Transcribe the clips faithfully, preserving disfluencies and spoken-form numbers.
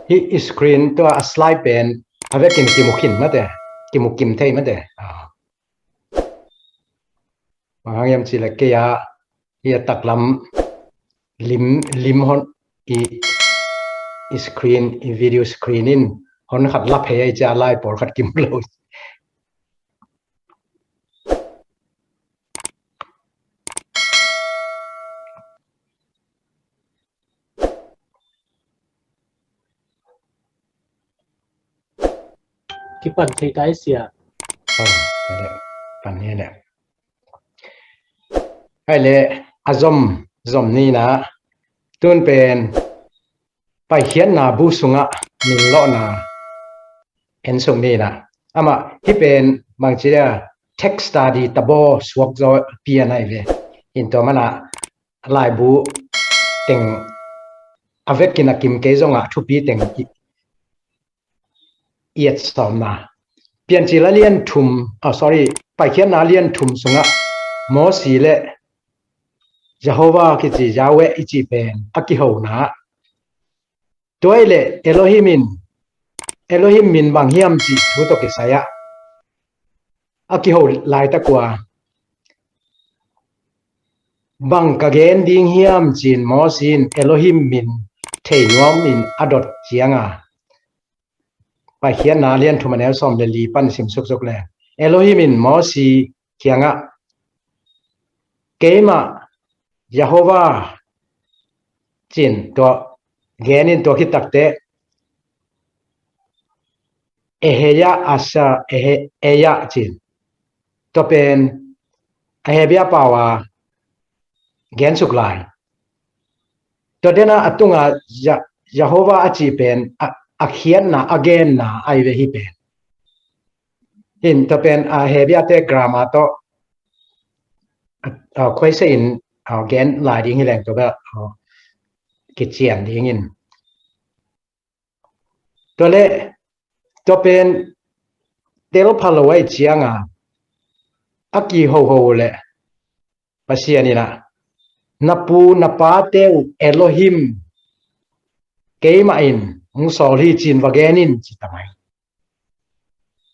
Hih screen tua a slide pen a vekin kimu khin mate, kimu kim thei mate. Ah. Bang hang hiam cih leh kei a hih a taklam lim, lim hon i, i screen, i video screen in hon khat la phei a, i cia lai pawlkhat kimu lo. Kipan thei tai sia. Oh, kale. Pan ni le. Hai le, a zom, zom ni na. Tun pen, paikhiatna bu sungah min lawhna en suk ni na. Amah hih pen bangci dia text study tabaw suak zaw pian ahi ve. In tua mana laibu teng a vekin a kim kei zongah thupi teng i, i et sawmna. Piancil a lian thum, oh, sorry, paikhiatna a lian thum sungah Mosi le Jehovah kici Yahweh i cih pen a kihona. Tua i le Elohim in, Elohim min bang hiam cih thu tawh kisai ah a kiho laitak ua bang ka gen ding hiam cin Mosi in Elohim min thei nuam in a dot cianga. Paikhiatna lian thum a neu sawm le li pan sim suksuk le Elohim in Mosi kiangah keimah Jehovah cin tua gen in tua khit takteh Eheya Asa Ehe, Eya cin. Tua pen a Hebia pau a gen suk lai. Tua dena a tunga Jehovah a cih pen a, a khiatna, a genna ahi ve hih pen. Hin tua pen a Hebia te grammar tawh a, a khuaise in a gen lai ding hi leng tua bel a kician dingin. Tua le tua pen tel pha lo ahi cianga a kihoho le Pasian in ah na pu na pate uh Elohim keimah in hong sawl hi cin va gen in ci ta mai.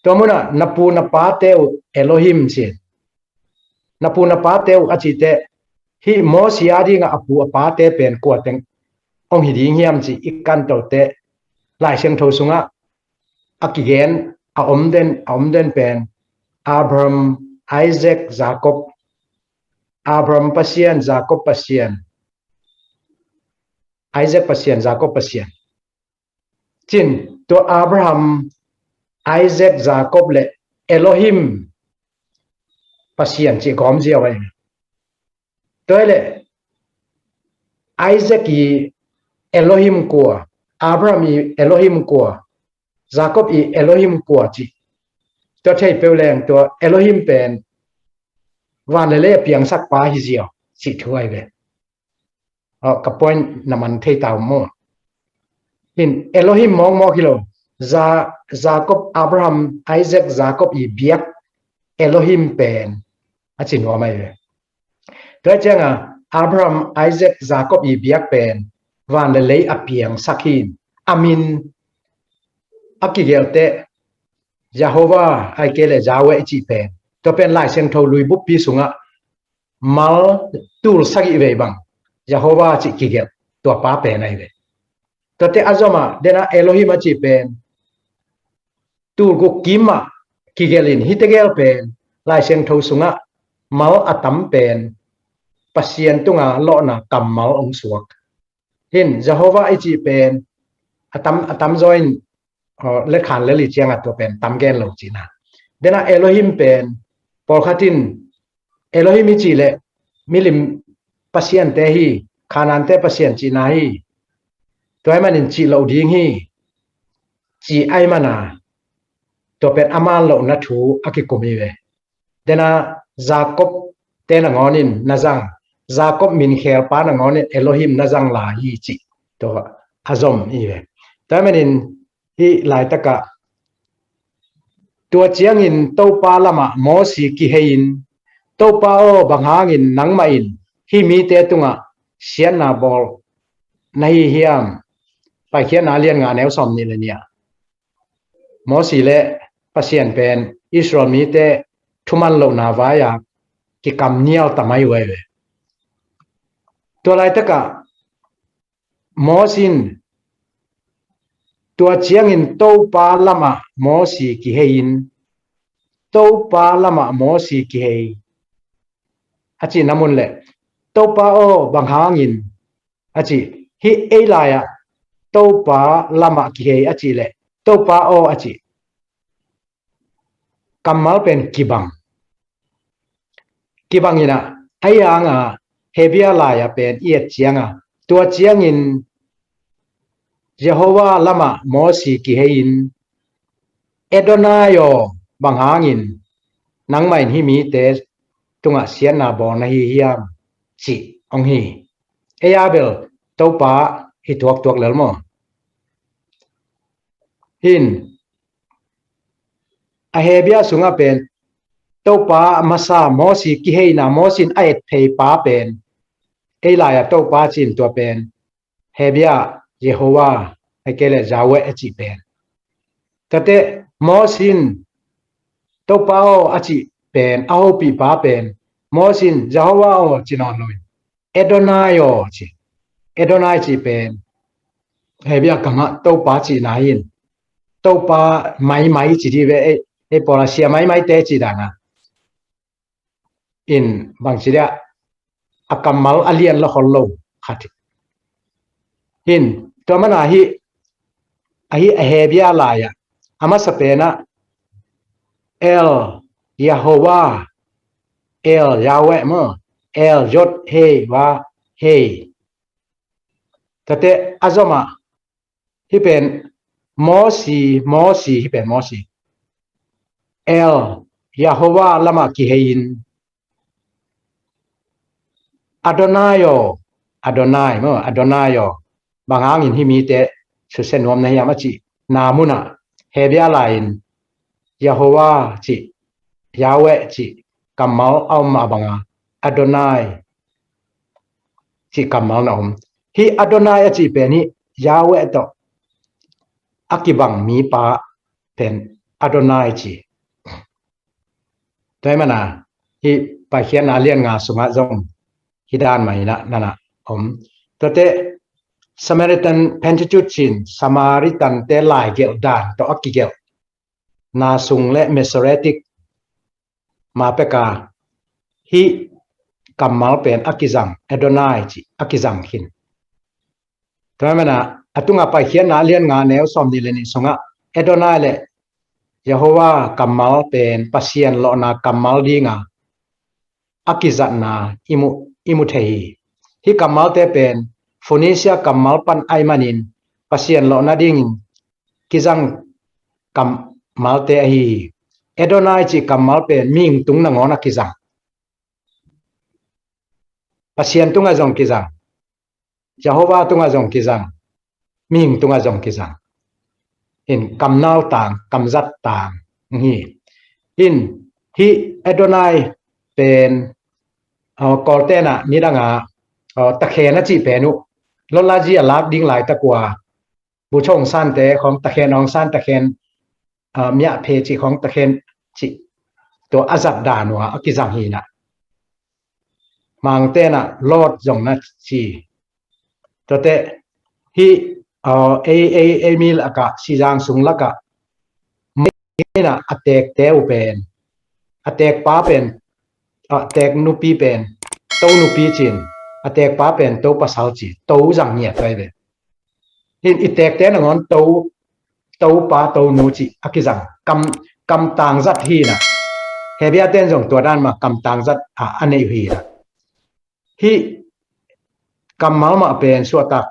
Tua munah na pu na pate uh Elohim cin. Na pu na pate uh a cihte hih Mosi a dingah a pu a pate pen kua teng hong hi ding hiam ci i kantote Lai Siangtho sungah a kigen a om den, a om den pen Abraham, Isaac, Jacob. Abraham Pasian, Jacob Pasian, Isaac Pasian, Jacob Pasian. Cin tua Abraham, Isaac, Jacob le Elohim Pasian ci gawm ziau ahi. Tua le Isaac i Elohim kua, Abraham i Elohim kua, Jacob i Elohim kua ci. Tua thei peuh leng tua Elohim pen van le lei a piangsak pa hi ziau ci thu ahi ve. Ka point na man thei ta maw? Hin Elohim mawkmawk hi lo. Jacob, Abraham, Isaac, Jacob i biak Elohim pen a ci nuam ahi ve. Tua cianga Abraham, Isaac, Jacob i biak pen van le lei a piangsak hin a min a kigelte Jehovah ai ke le Yahweh i cih pen tua pen Lai Siangtho lui buppi sungah mal tul sagih vei bang Jehovah cih kigelh tua pa pen ahi ve. Tuate a zomah dena Elohim a cih pen tul guk kimah kigelh in hihte gel pen Lai Siangtho sungah mal a tam pen Pasian tunga lawhna kammal hong suak. Hin Jehovah i cih pen a tam, a tam zaw in le khan le li cianga tua pen tam gen lo cihna. Dena Elohim pen pawlkhat in Elohim i cih le milim pasiante hi, Khanante pasian cihna hi. Tua hi manin cih loh ding hi. Cih ai mana tua pen a man lohna thu a kikum hi ve. Dena Jacob te nangawnin na zang, Jacob min khelpa nangawnin Elohim na zang lai hi cih tua a zom hi ve. Tua hi manin hih laitakah tua ciangin Topa lamah Mosi kihei in Topa aw, bang hangin nangmah in hih mite tungah siatna bawl na hi hiam? Paikhiatna a lian nga neu sawm nih le nih ah Mosi le Pasian pen Israel mite thuman lohna vai-a kikam nial ta mai uh ai ve. Tua laitakah Mosi in tua ciangin Topa lamah Mosi kihei in, Topa lamah Mosi kihei a cihna mun le, Topa aw, bang hangin a cih, hih ei lai-ah Topa lamah kihei a cih le, Topa aw a cih kammal pen kibang. Kibang inah, a ianga Hebia lai-ah pen i et cianga, tua ciangin Jehovah lamah Mosi kihei in, Adonai aw, bang hangin nangmah in hih mite tungah siatna bawl na hi hiam, cih hong hi. Ei a bel Topa hi tuaktuak lel maw? Hin a Hebia sungah pen Topa masa Mosi kiheina, Mosi in a et phei pa pen, ei lai-ah Topa cin tua pen Hebia Jehovah, a kei le Yahweh a cih pen. Tate Mosi in Topa aw a cih pen, a hopih pa pen, Mosi in Jehovah aw ci nawn lo in, Adonai aw ci. Adonai cih pen Hebia kamah Topa cihna in, Topa maimai ci dih ve, ei, ei pawla sia maimaite cih dana in bangci dia a kammal a lian la hol lo khat hi. Hin tua mana hi, ahi a Hebia lai-ah a masa penah El Yehovah, El Yahweh maw, El Yod He Wah He. Tate a zomah hih pen Mosi, Mosi, hih pen Mosi, El Yehovah lamah kihei in, Adonai aw, Adonai maw, Adonai aw, bang hangin hih mite susia nuam na hiam a cihna munah Hebia lai-in Yehovah cih, Yahweh cih kammal a om mah banga Adonai cih kammal na om. Hih Adonai a cih pen hih Yahweh tawh a kibang mipa pen Adonai ci. Tua hi mana, hih Paikhiatna a lian nga sungah zong hih dan mah inah nana om. Tuate Samaritan Pentateuch cin, Samaritan-te laigelh dan tawh a kigelh na sung le Masoretic ma peka hih kammal pen a kizang, Adonai cih a kizang khin. Tua mana a tunga Paikhiatna a lian nga neu sawm nih le nih sungah Adonai le Yehovah kammal pen Pasian lawhna kammal dinga a kizatna i mu, i mu thei hi. Hih kammalte pen Phoenicia kammal pan ai manin Pasian lawhna dingin kizang kammalte ahi hi. Adonai cih kammal pen mihing tung nangawn a kizang. Pasian tungah zong kizang. Jehovah tungah zong kizang. Mihing tungah zong kizang. In kamnau tang, kamzat tang hi. In hih Adonai pen, uh, Kawltena nidanga, uh, takhen a cih pen uh lolaji a lak ding laitak uh a, Bogyoke Aung San te khong takhen, Aung San takhen, uh, miah phe cih khong takhen cih tua a zat dan uh a a kizang hi na. Mangtena Lord zong na ci. Tuate hih, uh, ei, ei, ei mi lakah, sizang sung lakah, mena a tekte uh pen, a tekpa pen, a tek nupi pen To nupi cin, a tekpa pen To pasal ci, To zang ngiat vai ve. Hin i tekte nangawn To, To pa, To nu ci a kizang. Kam, kam tangzat hi na. Hebia ten zong tua dan mah kam tangzat a, a neih uh hi na. Hih kammal mah pen suahtak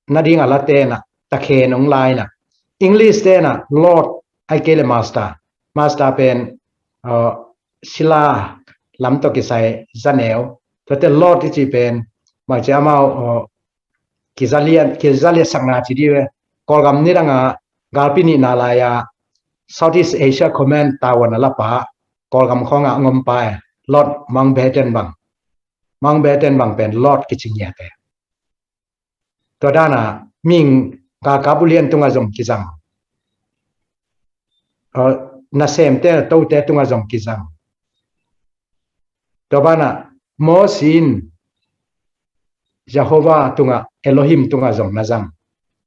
nading a la tena takhen ong lai na. English tena Lord ai kei le Master. Master pen, uh, sila lam tawh kisai zaneu. Tuate Lord i ci pen bangci amau, uh, kizalian, kizalian sakna ci di ve. Kawlgam nidanga galpi nihna lai-a Southeast Asia Command tavuan a lapa Kawlgam khawnga ngompa e, Lord Mountbatten bang. Mountbatten bang pen Lord kici ngiat e. Tua dana mihing Kakap ulian tungah zong kizang. Nasemte, tote tungah zong kizang. Tua banah Moses in Jehovah tungah, Elohim tungah zong na zang.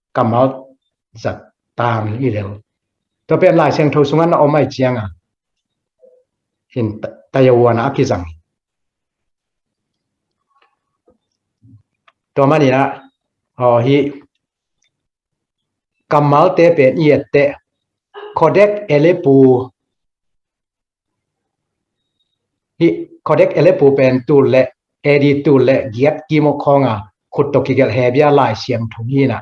Kammal zat tang hi lel. Tua pen Lai Siangtho sungah na om ai cianga hin tayawana a kizang. Tua maninah aw hi kammalte pen i etteh Codex Alepo, hi Codex Alepo pen tul le A D tul le giat kimawh khawnga khut tawh kigelh Hebia Lai Siangtho hinah.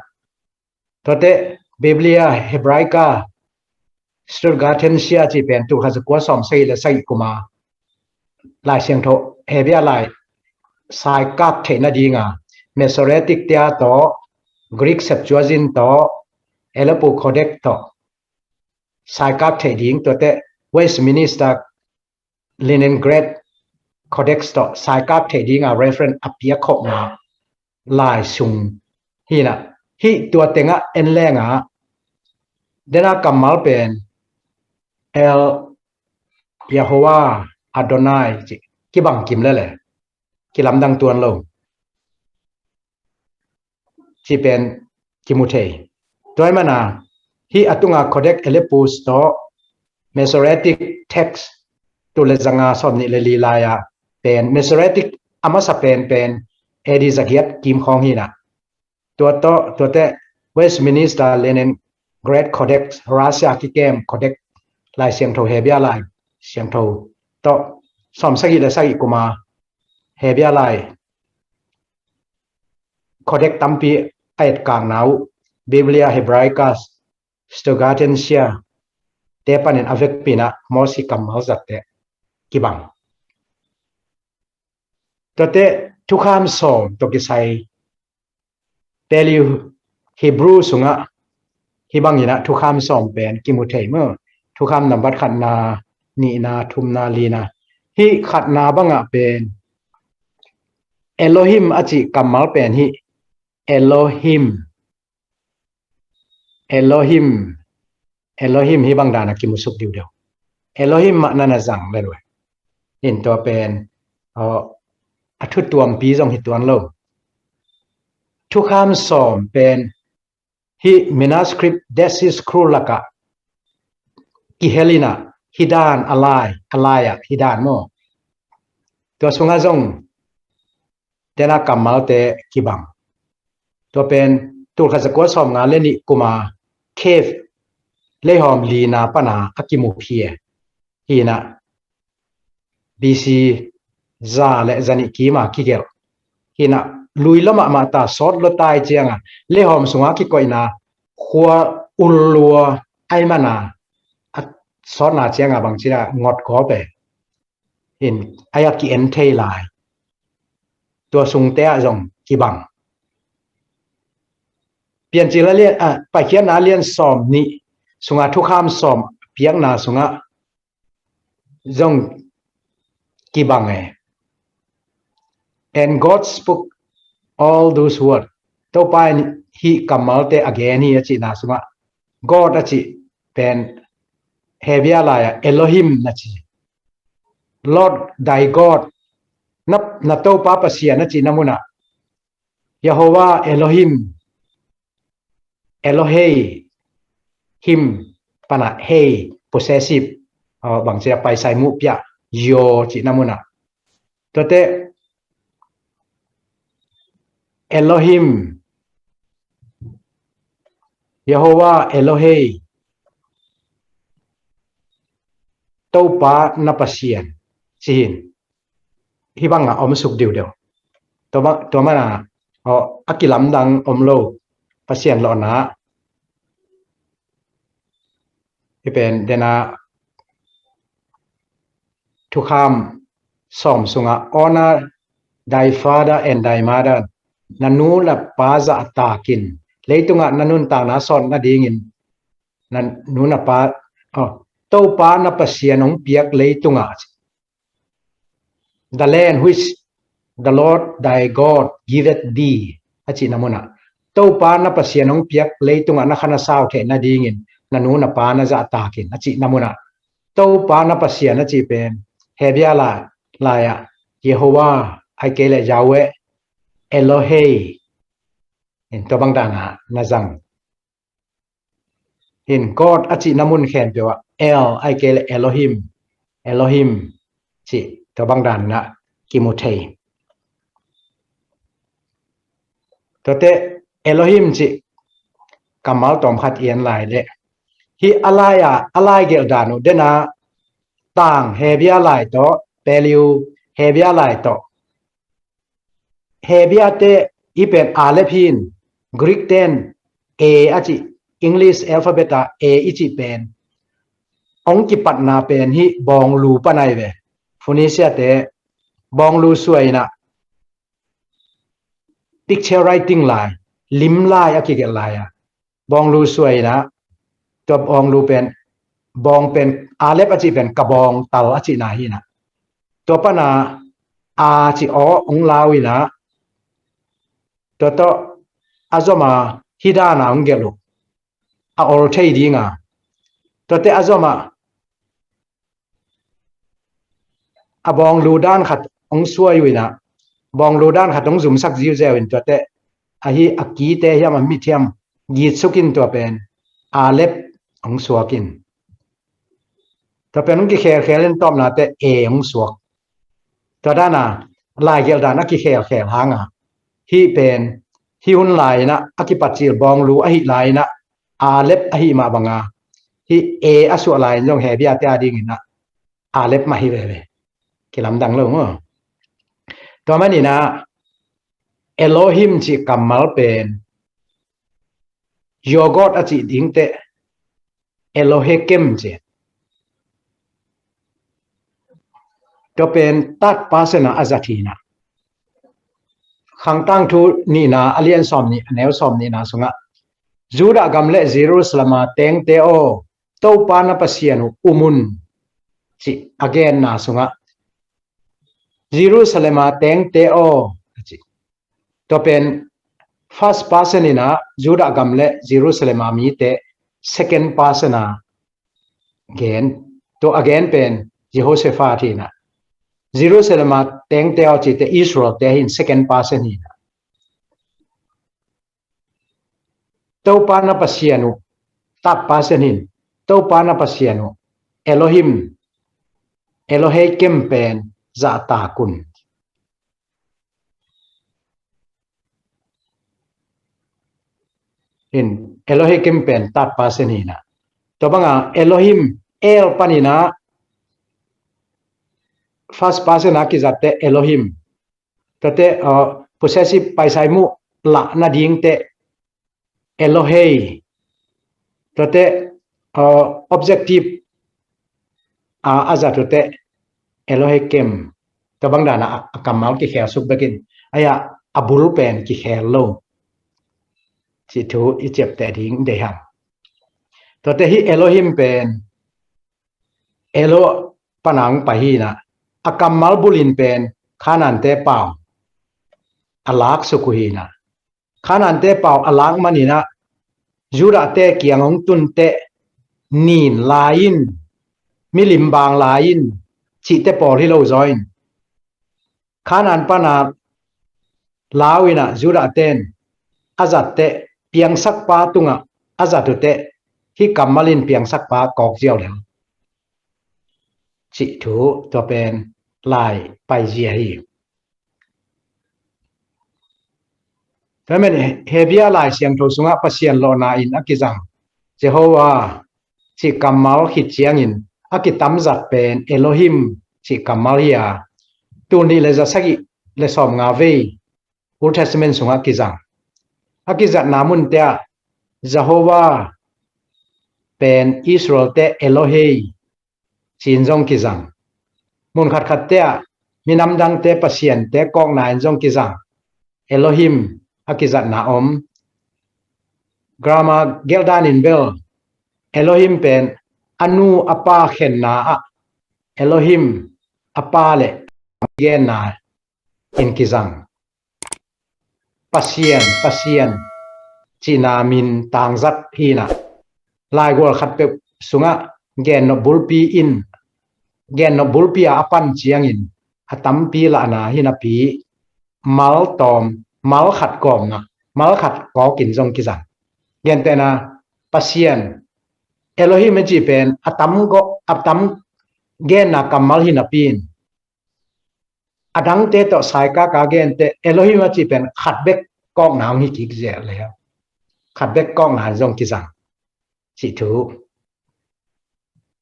Tuate Biblia Hebraica Sturgatensia ci pen tul khat za kua sawm sagih le sagih kuma Lai Siangtho Hebia Lai saikap theih nadinga Masoretic tia tawh, Greek Septuagint tawh, Aleppo Codex tawh saikap theih ding, tuate Westminster Leningrad Codex tawh saikap theih dinga reference a piak khopna lai sung hinah. Hih tua tengah en lengah dena kammal pen El Yehovah Adonai ci kibang kim lele, kilamdang tuan lo ci pen kimu thei. Tua hi mana hih a tunga Codex Alepo tawh Masoretic text tul le zanga sawm nih le li lai-a pen Masoretic a masa pen pen A D zagiat kim khawng hinah. Tua tawh, tuate Westminster Leningrad Codex, Russia kikem Codex, Lai Siangtho Hebia Lai Siangtho tawh sawm sagih le sagih kuma Hebia Lai Codex tampi a etkakna uh Biblia Hebraica Sturgatensia te panin a vekpinah Mosi kammal zatte kibang. Tuate thukham sawm tawh kisai Paleo Hebrew sungah hih banginah thukham sawm pen kimu thei maw. Thukham nambat khatna, nihna, thumna, lina. Hih khatna bangah pen Elohim a cih kammal pen hih Elohim, Elohim, Elohim hih bang dana kimusuk diudeu. Elohim mah nana zang le lua. In tua pen a thutuampi zong hi tuan lo. Thukham sawm pen hih manuscript Dead Sea Scroll lakah kihelinah hih dan a lai, a lai-ah hih dan maw. Tua sungah zong tena kammalte kibang. Tua pen tul khat za kua sawm nga le nih kuma cave leihawm lina pana a kimukhia hinah B C za le zanih kima kigelh hinah lui lo mahmah ta sawt lo tai cianga leihawm sunga kikoihna khua ullua ai mana a sawtna cianga bangcina ngot kawpe in a yak ki-en thei lai. Tua sungte ah zong kibang. Piancil a lian, ah, Paikhiatna a lian sawm nih sunga thukham sawm piakna sungah zong kibang e. And God spoke all those words. Topa in hih kammalte a gen hi a cihna sungah God a cih pen Hebia lai-ah Elohim na ci. Lord thy God, na, na Topa Pasian a cihna munah Yehovah Elohim, Elohei, him pana hei, possessive, bangcia paisai muh piah, yo cihna munah. Tuate Elohim, Yehovah Elohei, Topa na Pasian cihin hih bangah om suk diudeu. Tua mana a kilamdang om lo Pasian lawhna hih pen dena thukham sawm sungah honor thy father and thy mother, na nu na pa zahtakin leitungah na nuntakna sawt nadingin na nu na pa, oh, Topa na Pasian hong piak leitungah the land which the Lord thy God giveth thee a cihna munah Topa na Pasian hong piak leitungah na kha na sau theih nadingin na nu na pa na zahtak in a cihna munah Topa na Pasian a cih pen Hebia lai, lai-ah Yehovah, ahih kei leh Yahweh, Elohei, in tua bang danah na zang. In God a cihna mun khempeuh ah El, ahih kei leh Elohim, Elohim cih tua bang danah kimu thei. Tuate Elohim cih kammal tawmkhat i en lai leh, hih a lai-a, a lai gelh dan uh dena tang Hebia lai tawh, Paleo Hebia lai tawh, Hebia te i pen Aleph hi in, Greek ten A a cih, English alphabet a A i cih pen hong kipatna pen hih bawnglu pan ahi ve. Phoenicia te bawnglu suai inah picture writing lai, lim lai a kigelh lai-a bawnglu suai inah, tua bawnglu pen, bawng pen, Aleph a cih pen ka bawng tal a cihna hi inah, tua pana A cih aw hong lau inah, tua tawh a zoma hih dana hong gelh uh a ol thei dinga, tuate a zoma a bawnglu dan khat hong suai uh inah, bawnglu dan khat hong zumsak ziuziau in tuate ahi a kite hiam a mit hiam gitsuk in tua pen Aleph hong suak in, tua pen hong kikhelkhel in tawpnate A hong suak. Tua dana laigelh dan a kikhelkhel hanga hih pen hih hun lai inah a kipatcil bawnglu ahih lai inah Aleph ahih mah banga hih A a suah lai in zong Hebia te a ding inah Aleph mah hi veve. Kilamdang lo maw? Tua man inah Elohim cih kammal pen yogurt a cih dingte Elohekem ci. Tua pen third person a a zat hi inah, Khangtangthu nihna a lian sawm nih, a neu sawm nihna sungah Judah gam le Jerusalem a tengte aw, Topa na Pasian uh um un cih a genna sungah Jerusalem a tengte aw a ci. Tua pen first person inah Judah gam le Jerusalem a mite, second person a gen, tua a gen pen Jehoshaphat hi inah, Jerusalem a tengte aw cihte Israel te hi in second person hi inah, Topa na Pasian uh third person hi in, Topa na Pasian uh Elohim, Elohekem pen zahtak un. In Elohekem pen third person hi inah, tua banga Elohim, El pan inah first person a kizatte Elohim, tuate uh, possessive paisaimuh lah nadingte Elohei, tuate uh, objective a a zat uhte Elohekem. Tua bang dana a, a kammal kikhel suk bekin, ahi a, a bul pen kikhel lo cih thu i ciapteh ding deih hang. Tuate hih Elohim pen Elo pana hong pai hi inah, a kammal bulin pen Kanaante pau a lak suk uh hi inah, Kanaante pau a lak man inah Judahte kiang hong tunte nin lai in, milim bang lai in cihte pawl hi lo zaw in, Kanaan pana lau inah Judahte in a zatte, piangsakpa tungah a zat uhte hih kammal in piangsakpa kawk ziau lel cih thu tua pen lai paizia hi. Tua men Hebia Lai Siangtho sungah Pasian lawhna in a kizang Jehovah cih kammal khit ciangin a kitamzat pen Elohim cih kammal hi a, tul nih le za sagih le sawm nga vei Old Testament sungah kizang. A kizatna munte ah Jehovah pen Israelte Elohei ci-in zong kizang. Mun khatkhatte ah minam dangte pasiante kawkna in zong kizang. Elohim a kizatna om. Grammar gelhdanin bel Elohim pen a nu a pa khenna ah Elohim a pa le genna in kizang. Pasian, Pasian, cihna min tangzat hi in ah, laigual khat peuh sungah gennop bulpi in, gennop bulpi a a pan ciangin a tampi lahna hi napi mal tawm, mal khat kawmna, mal khat kawkin zong kizang. Gentehna Pasian, Elohim a cih pen a tam gawh, a tam genna kammal hi napi in, a dangte tawh saikaka gente Elohim a cih pen khat bek kawkna hong hi kik zel le, khat bek kawkna zong kizang, cih thu.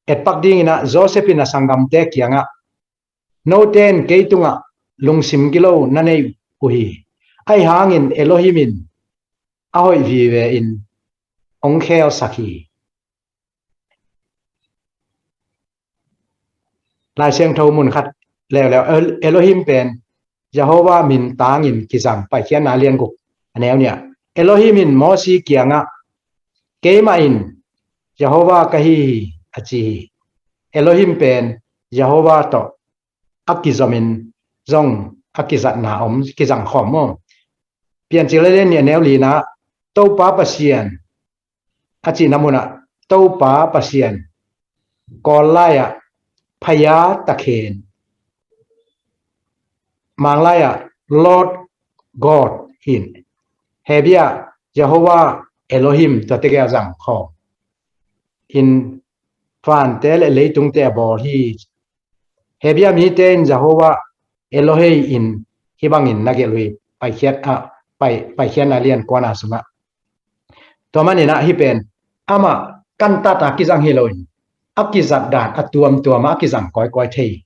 Etpak dingin ah Joseph in a sanggamte kiangah, note in kei tungah lungsim gilo na nei uh hi. Ahi hangin Elohim in a hoih vive in hong khelsak hi. Lai Siangtho mun khat leuleu El-, Elohim pen Jehovah min tangin kizang, Paikhiatna lian guk a neu nih ah. Elohim in Mosi kiangah, keimah in Jehovah ka hi hi, a ci hi. Elohim pen Jehovah tawh a kizomin zong a kizatna om, kizang khawm maw. Piancil a lian nih a neu lina, Topa Pasian a cihna munah Topa Pasian, Kawl lai-ah Phaya Takhen, Mang lai-ah Lord God hi in, Hebia Jehovah Elohim, tua tegel zang khawm in, vante le leitungte a bawl hi. Hebia mite in Jehovah Elohei in hih bangin na gelh uh hi, Paikhiat, ah, Pai, Paikhiatna lian kuana sungah. Tua manin ah hih pen amah kantata kizang hi loin, a kizat dan a tuamtuama a kizang kawikawi thei,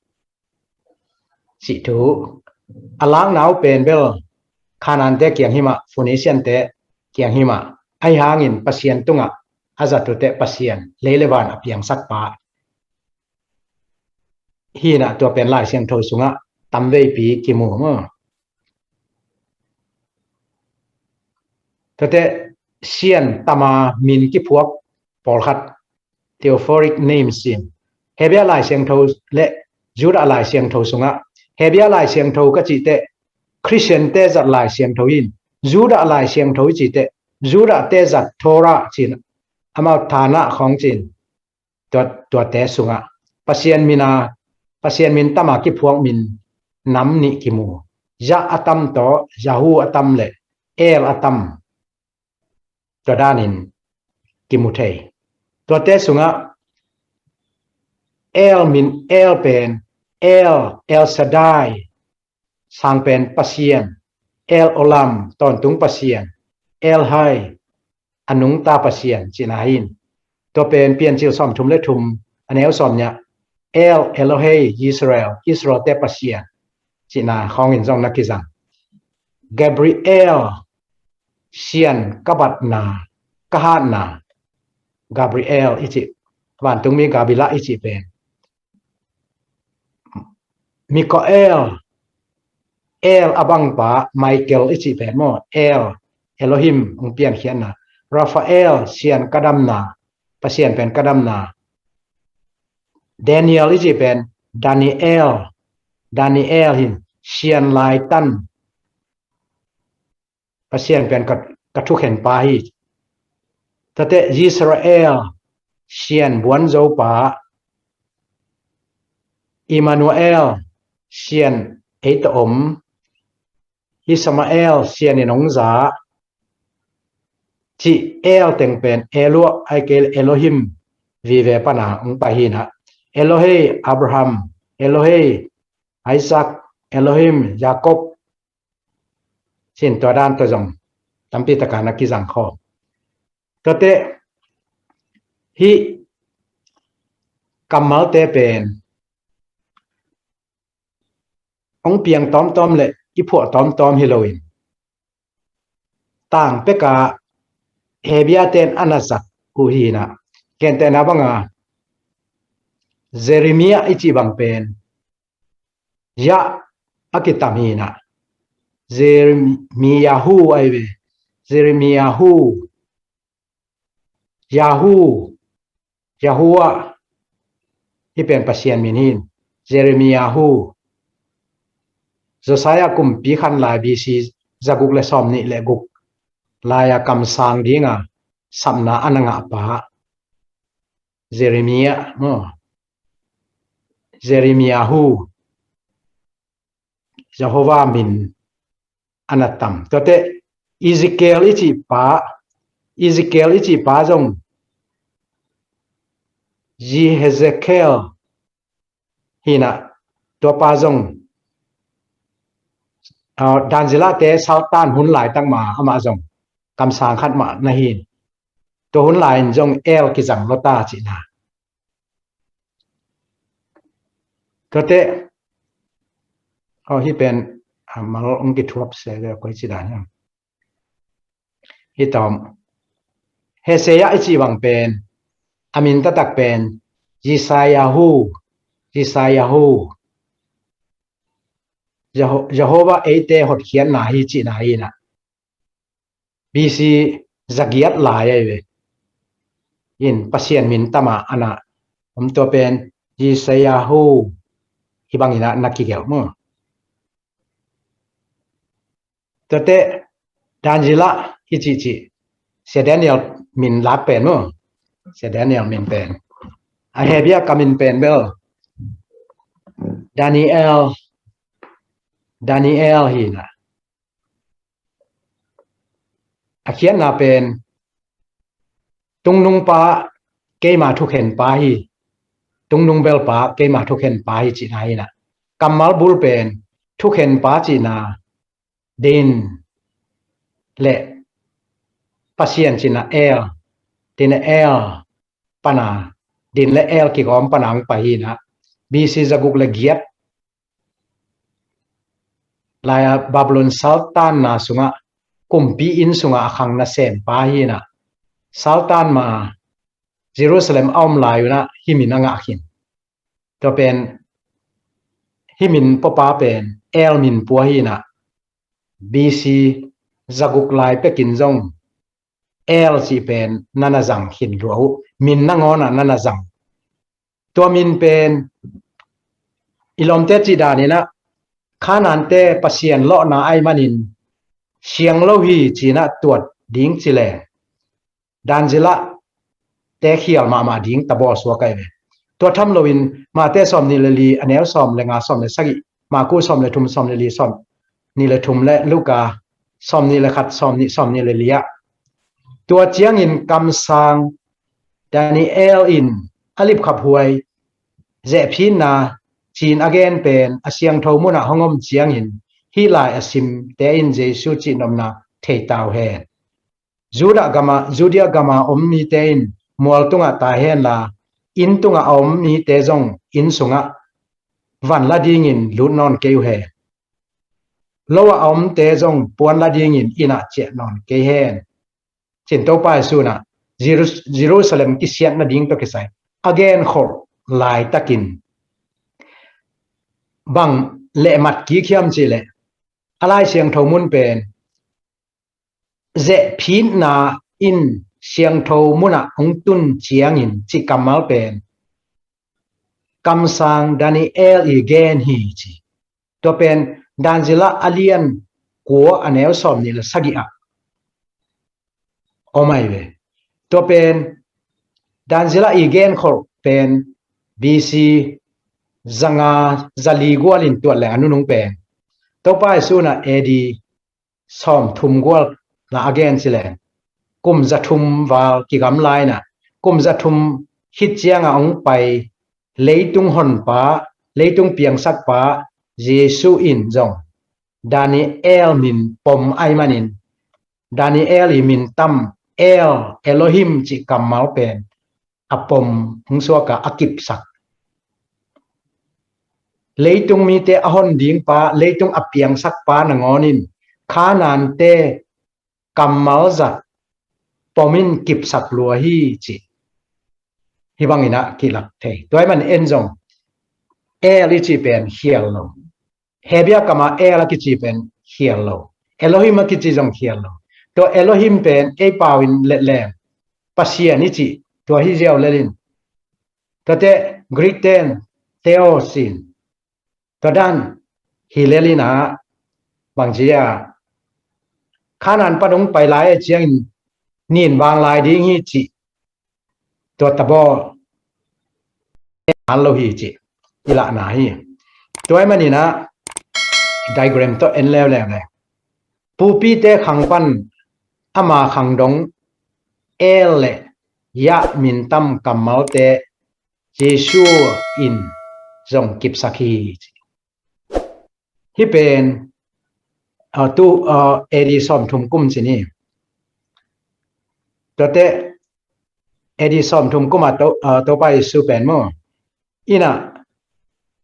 cih thu. A lakna uh pen bel Kanaante kiang hi mah, Phoeniciante kiang hi mah. Ahi hangin Pasian tungah a zat uh teh Pasian, lei le van a piangsak pa hi in ah, tua pen Lai Siangtho sungah tamveipi kimu maw. Tuate Sian tama min kiphuak pawlkhat, theophoric names in, Hebia Lai Siangtho le Judah Lai Siangtho sungah, Hebia Lai Siangtho ka cih teh Christian te zat Lai Siangtho in, Judah Lai Siangtho i cih teh Judah te zat Torah ci-in, amau Tanakh khawng ci-in, tua, tuate sungah Pasian min a, Pasian min tama kiphuak min nam nih kimu. Yah a tam tawh Yahu a tam le El a tam, tua danin kimu thei. Tuate sungah El min, El pen El, El Shaddai, sang pen Pasian, El Olam, tawntung Pasian, El Hai, a nungta Pasian cihna hi in. Tua pen Piancil sawmthum le thum a neu sawm nih ah El Elohei Israel, Israel te Pasian cihna khawngin zong na kizang. Gabriel, Sian ka batna, ka hatna, Gabriel i cih, vantungmi Gabila i cih pen. Mikael, El a bangpa, Michael i cih pen maw, El, Elohim hong piankhiatna. Raphael, Sian ka damna, Pasian pen ka damna. Daniel i cih pen Daniel, Daniel hi in, Sian laitan, Pasian pen ka, ka thukhen pa hi. Tate Israel, Sian buan zo pa. Immanuel, Sian ei tawh om. Ishmael, Sian in hong za. Cih El teng pen El uh, ahih kei leh Elohim vive pana hong pai hi in ah. Elohei Abraham, Elohei Isaac, Elohim Jacob, ci-in tua dan tawh zong tampi taka na kizang khawm. Tuate hih kammalte pen hong piang tawmtawm le i phuah tawmtawm hi loin, tang peka Hebia ten a na zat uh hi in ah. Gentehna banga Jeremiah i cih bang pen Yah a kitam hi in ah. Jeremiahu ahi ve. Jeremiahu. Yahu. Yahuah. Hih pen Pasian min hi in. Jeremiahu. Josiah kumpi khan lai B C zaguk le sawmnih le guk. lai-a kamsang dinga sapna a na ngah pa Jeremiah maw, Jeremiahu, Jehovah min a na tam. Tuate Ezekiel i cih pa, Ezekiel i cih pa zong Jehezekiel hi na, tua pa zong, ah, Dan Zila te saltan hun laitak ma amah zong kamsang khat mah na hi. Tua hun lai-in zong El kizang lo ta cihna. Tuate, oh, hih pen, ah, mal hong kithuap se ve, koi ci dan hiam. Hih tawm. Hosea i cih bang pen, a min taktak pen, Yeshayahu, Yeshayahu. Jeho-, Jehovah eite hotkhiatna hi cihna hi na. B C zagiat lai ahi ve. In Pasian min tama a na om tua pen Yeshayahu hi bangin a na kigelh maw. Tuate Dan Zila i cihcih Sia Daniel min lak pen maw. Sia Daniel min pen. A Hebia ka min pen bel Daniel, Daniel hi na. A khiatna pen tungnung pa keima thukhen pa hi, tungnung bel pa keima thukhen pa hi cihna hi na. Kammal bul pen thukhen pa cihna, din le Pasian cihna El, din le El pana, din le El kigawm pana hong pai hi na. B C zaguk le giat lai-a Babylon saltanna sungah, kumpi inn sungah a khang nasem pa hi na. Saltan ma Jerusalem a om lai un a hih min a ngah khin. Tua pen hih min puapa pen El min pua hi na. B C zaguk lai pekin zong El cih pen na na zang khin lua uh. Min nangawn ah na na zang. Tua min pen i lawmte cih danin a, Khanante Pasian lawhna ahih manin siang lo hi ci-in a tuat ding ci leng, Dan Zila te khial mahmah ding tabawl suak ahi ve. Tua tham loin Mate sawm nih le li a neu sawm le nga, sawm le sagih, Maku sawm le thum, sawm le li, sawm nih le thum le Luka sawm nih le khat, sawm nih, sawm nih le li ah. Tua ciangin kamsang Daniel in a lipkhaphuai zehphitna ci-in a gen pen a siangtho munah hong om ciangin hih lai a simte in Jesu cihnopna thei ta uh hen. Judah gama, Judea gama om mite in mual tungah tai henla, inn tungah a om mite zong inn sungah van la dingin lut nawn kei uh hen. Lo ah a omte zong puan la dingin inn ah ciah nawn kei hen. Cin Topa Jesu in ah Jerus-, Jerusalem kisiat nading tawh kisai a genkholh laitakin bang lehmat kik hiam cih leh, a Lai Siangtho mun pen zehphitna in siangtho munah hong tun ciangin cih kammal pen kamsang Daniel i gen hi ci. Tua pen Dan Zila a lian kua a neu sawm nih le sagih ah om ahi ve. Tua pen Dan Zila i genkholh pen B C zanga zali gualin tuat leng a nunung pen Topa Jesu in ah A D sawm thum gual na a gen ci leng, kum za thum val kigamla in ah, kum za thum khit ciangah hong pai leitung honpa, leitung piangsakpa Jesu in zong Daniel min pom ahih manin, Daniel i min tam El, Elohim cih kammal pen a pom hong suak a, a kipsak. Leitung mite a hon dingpa, leitung a piangsakpa nangawn in Khanante kammal zat pom in kipsak lua hi ci. Hih bangin ah kilak thei. Tua ahih manin en zong El i cih pen khial lo. Hebia kama El a kici pen khial lo. Elohim a kici zong khial lo. Tua Elohim pen ei pau in letlem Pasian i cih tua hi ziau lelin. Tuate Greek ten Theos in. Tua dan hi lelin ah bangci a Khanan pan hong pai lai a ciangin nin vang lai ding hi cih tua tabaw an lo hi cih i lahna hi. Tua ahih maninah diagram tawh en leuleu le pupite khang pan ama khang dong El le Yah mintam kammalte Jesu in zong kipsak hi. Hih pen uh, tu uh, A D sawmthum kum ci ni. Tuate A D sawmthum kum a to, uh, Topa Jesu pen maw? Inah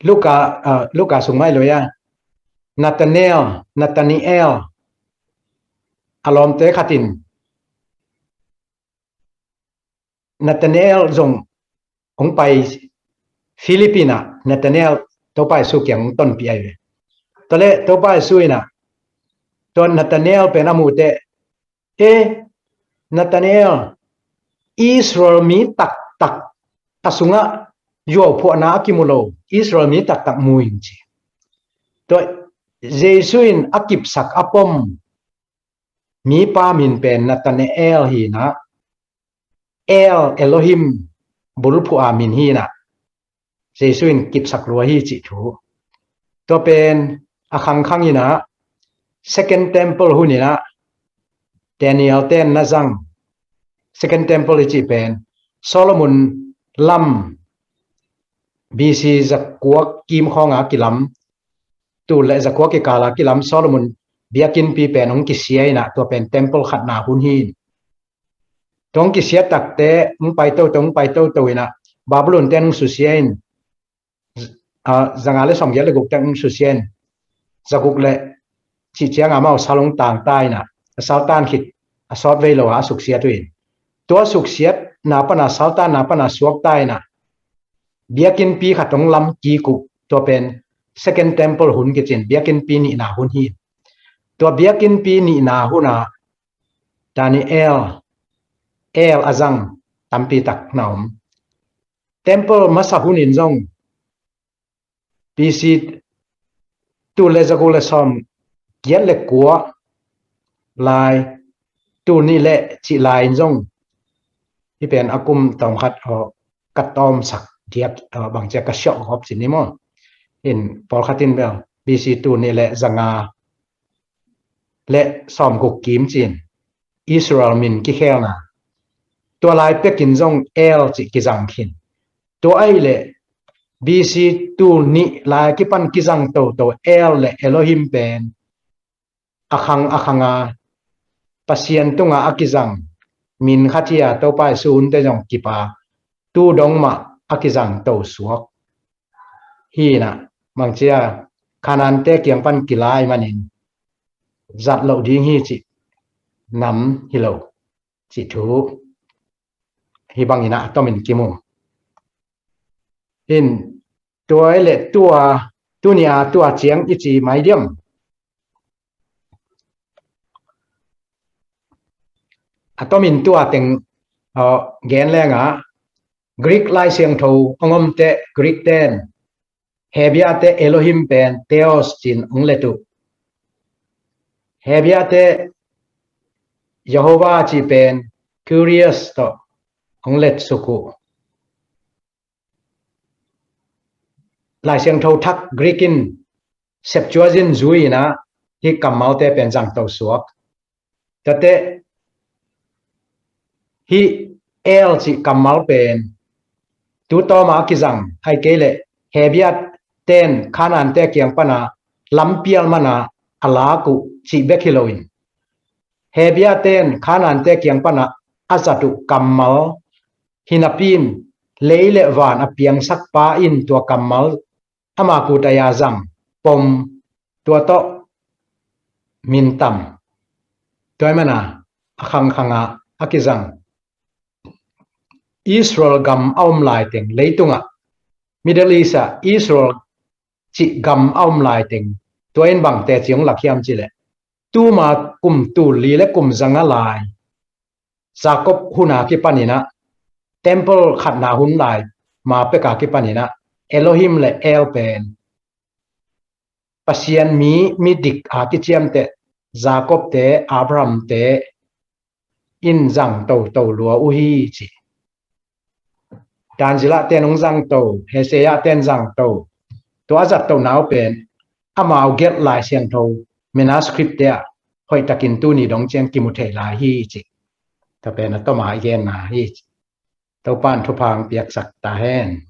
Luka, uh, Luka sung mai lui a Nathanael, Nathanael a lawmte khatin Nathanael zong hong pai Philip inah Nathanael Topa Jesu kiang hong tonpih ahi ve. Tuale Topa Jesu inah tua Nathanael pen a muhte, e Nathanael, Israel mi taktak a sungah yuauphuahna a kimu lo Israel mi taktak mu in ci. Tua Jesu in a kipsak a pom mipa min pen Nathanael hinah El Elohim bulphuh a min hinah Jesu in kipsak lua hi cih thu. Tua pen a khangkhang inah Second Temple hun inah Daniel ten na zang Second Temple i cih pen Solomon lam B C zakuak kim khawnga kilam tul le zakuak kikala kilam Solomon biakinnpi pen hong kisia inah tua pen temple khatna hun hi. Tua hong kisia takte hong pai toto hong pai toto inah Babylon ten hong susia in zanga le sawmgiat le guk ten hong susia in zaguk le cih cianga amau sal hong tangta inah a saltan khit a sawt vei lo a a suksiat uh in tua suksiatna pana saltanna pana suakta inah biakinnpi khat hong lam kik uh. Tua pen Second Temple hun kicin biakinnpi nihna hun hi. Tua biakinnpi nihna huna Daniel El a zang tampi tak na om. Temple masa hunin zong B C tul le zaguk le sawmgiat le kua lai tul nih le cih lai in zong hih pen a kum tawmkhat aw ka tawmsak diak aw bangcia ka siawh gawp cin ni maw? In pawlkhat in bel B C tul nih le zanga le sawmguk kim cin Israel min kikhelna tua lai pekin zong El cih kizang khin. Tua ahih leh B C tul nih lai kipan kizang toto El le Elohim pen a khang a khanga Pasian tunga a kizang min khat hi a Topa Jesu hunte zong kipa tu dong mah a kizang to suak. Hinah bangcia Khanante kiang pan kilai manin zat loh ding hi cih nam hi lo cih thu hi banginah a tomin kimu. In tua i le tua tuni a tua ciang i ci mai diam? A tomin tua teng uh, gen lenga Greek Lai Siangtho a ngomte Greek ten Hebiate Elohim pen Theos cin hong let uh. Hebiate Jehovah ci pen Kyrios tawh hong let suk uh. Lai Siangtho thak Greek in Septuagint zui inah hih kammalte pen zangto suak. Tate hih El cih kammal pen tutawma a kizang ai kei leh Hebia ten Khanante kiang pana lampial mana a lak uh cih bek hi loin Hebia ten Khanante kiang pana a zat uh kammal hinapi in lei le van a piangsak pa in tua kammal ama kutaya zang pom tua tawh mintam tua i mana a khangkhanga a kizang Israel gam a om laiteng leitungah Middle East ah Israel cih gam a om laiteng tua in bangte ci hong lak hiam cileh tuma kum tul li le kum zanga lai Jacob huna kipaninah temple khatna hun lai ma peka kipaninah Elohim le El pen Pasian mi midik a kiciamteh Jacob te, Abraham te in zang toto lua uh hi ci. Daniel te in hong zang to, Hezekiah te in zang to. Tua a zat to nau pen amau gelh Lai Siangtho manuscript te ah hoihtakin tuni dong ciang kimu thei lai hi ci. Tua pen a tawm a i genna hi ci. Topa'n thupha hong piaksak ta hen.